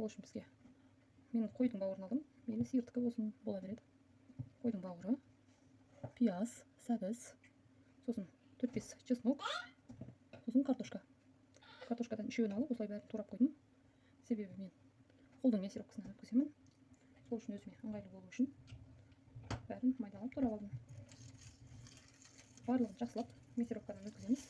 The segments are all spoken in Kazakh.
Ол үшін бізге мен қойдың бауырын алдым. Мейлі сиырдікі болсын, бола береді. Қойдың бауыры, пияз, сәбіз, сосын 4-5 чеснок, сосын картошка. Картошкадан үшеуін алып, осылай бәрін турап қойдым. Себебі мен қолдың мясорубкасынан өткіземін. Сол үшін өзіме ыңғайлы болу үшін бәрін майдалап турап алдым. Барлығын жақсылап мясорубкадан өткіземіз.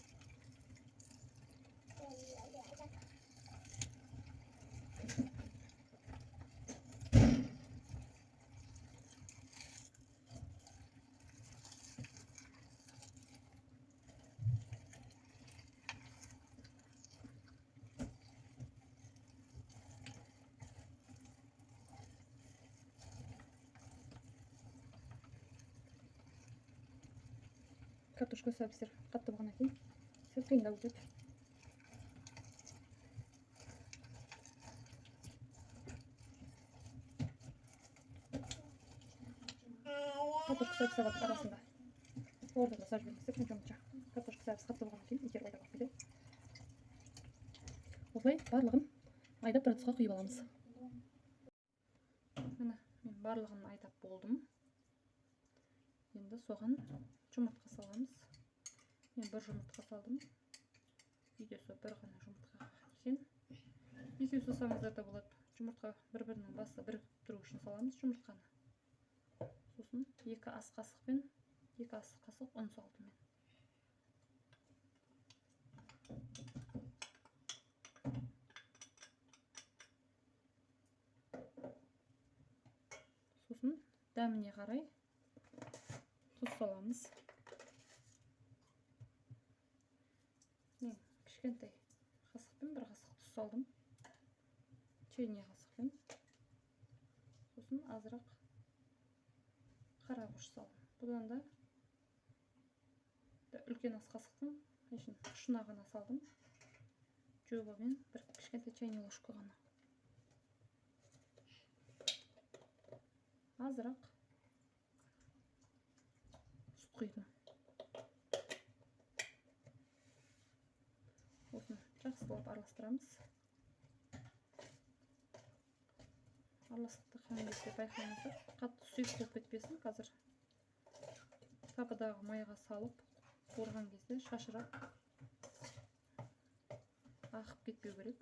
Картошка сәбіздер қатты болғаннан кейін сәл қиындау өтеді. Картошка сәбіз арасында ортада салып жібермесек, онша-мұнша. Картошка сәбіз қатты болғаннан кейін итеріп айдап алып кетеді. Осылай барлығын айдап бір ыдысқа құйып аламыз. Міне, мен барлығын айдап болдым. Енді соған жұмыртқа саламыз. Мен бір жұмыртқа салдым. Үйде сол бір ғана жұмыртқа екен. Екеу салсаңыздар да болады. Жұмыртқа бір-бірінің басы бірігіп тұру үшін саламыз жұмыртқаны. Сосын 2 ас қасықпен 2 ас қасық ұн салдым мен. Сосын дәміне қарай тұз саламыз. Мен кішкентай қасықпен бір қасық тұз салдым. Чайный қасықпен. Сосын азырақ қара бұрыш салдым. Бұдан да үлкен ас қасықтың ішін ұшына ғана салдым. Жобамен бір кішкентай чайный ложка ғана. Азырақ сүт құйдым. Осыны жақсылап араластырамыз. Араластырған кезде байқаңыздар, қатты сұйық болып кетпесін. Қазір табадағы майға салып қуырған кезде шашырап ағып кетпеу керек.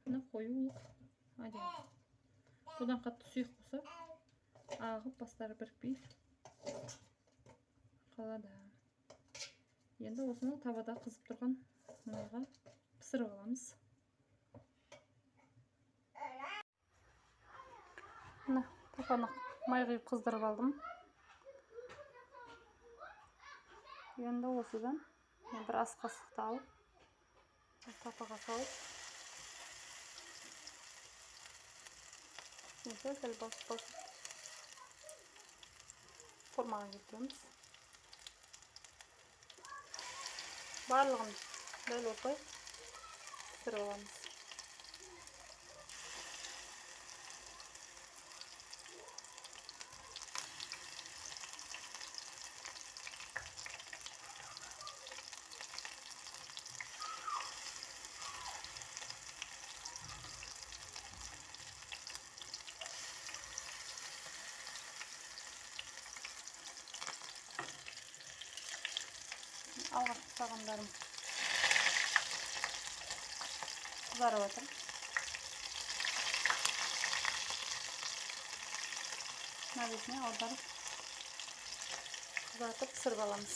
Мына қоюлық әдемі. Бұдан қатты сұйық болса, ағып бастары бірікпей қалады. Енді осыны табада қызып тұрған майға пісіріп аламыз. Мына тапаны май құйып қыздырып алдым. Енді осыдан мен бір ас қасықты алып, тапаға салып, сәл басып-басып формаға келтіреміз. Барлығын дәл осылай пісіріп аламыз. Алғашқы тағамдарым қызарып жатыр. Мына бетіне аударып қызартып пісіріп аламыз.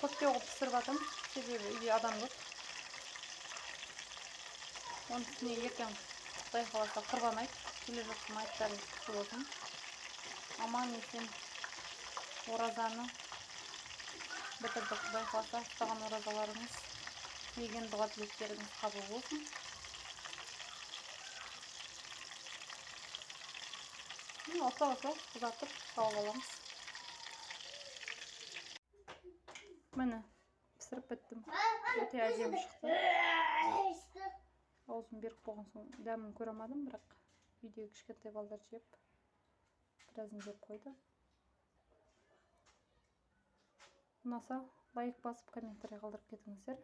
Көптеу қылып пісіріп жатырмын, себебі үйде адам көп. Оның үстіне ертең Құдай қаласа Құрбан айт, келе жатқан айттарыңыз құтты болсын. Аман есен оразаны бітірдік. Құдай қаласа ұстаған оразаларыңыз, тілеген дұға тілектеріңіз қабыл болсын. Міне осылай осылай ұзартып тауып аламыз. Міне пісіріп біттім. Өте әдемі шықты. Аузым берік болған соң дәмін көре алмадым, бірақ үйдегі кішкентай балдар жеп, біразын жеп қойды. Ұнаса лайк басып, комментарий қалдырып кетіңіздер.